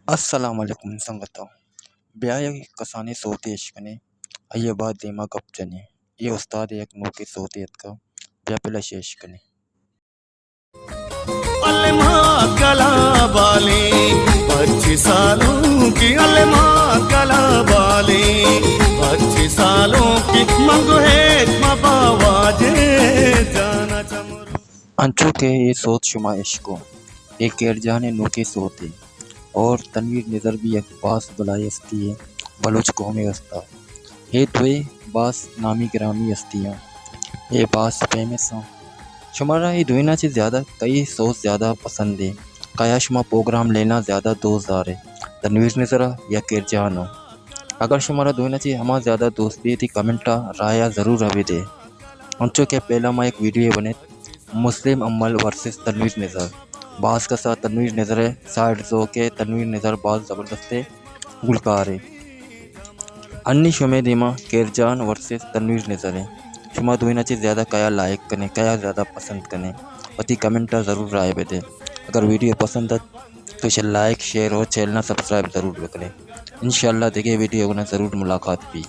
السلام علیکم سنگتاں، بیا یک کسانیں سوتے اش کنیں، آئی ءَ بعد دیما گپ جنیں۔ اے استاد ءِ یک نوکیں سوتے اتکا، بیا پلش اش کنیں۔ الماں گلا بالیں، پچیس سالوں کی الماں گلا بالیں، پچیس سالوں کی منگو ہیچ مبا واجہ جانا چمرو۔ انچو کہ اے سوت شما اشکو، اے کیر جان ءِ نوکیں سوتے اور تنویر نظر بھی یک باز بلاہیں ہستی ایں بلوچ قوم ءِ واسطہ۔ اے دوئیں باز نامی گرامی ہستی ایں، اے باز فیمس ایں۔ شمارا اے دوئیناں چہ زیادہ کئی سوت زیادہ پسند ایں؟ کیا شما پروگرام لینا زیادہ دوست دارے، تنویر نظر ءَ یا کیر جان ءَ؟ اگر شمارا دوئیناں چہ ہما زیادہ دوست بی، تئی کمنٹ ءَ رائے ءَ ضرور ءَ بدے۔ انچو کہ پہلا ما یک ویڈیو بنت مسلم امل ورسز تنویر نظر۔ باز کسا تنویر نظر ءِ سائیڈ زوک ءَ، تنویر نظر باز زبردستیں گلکارے۔ انی شمے دیما کیر جان ورسز تنویر نظر ایں۔ شما دوئیناں چہ زیادہ کیا لائک کنے، کیا زیادہ پسند کنے؟ وتی کمنٹ ءَ ضرور رائے بدے۔ اگر ویڈیو پسند ات تو اسے لائک، شیئر اور چینل ءَ سبسکرائب ضرور بکنے۔ انشاءاللہ دگہ ویڈیو گنا ضرور ملاقات بی۔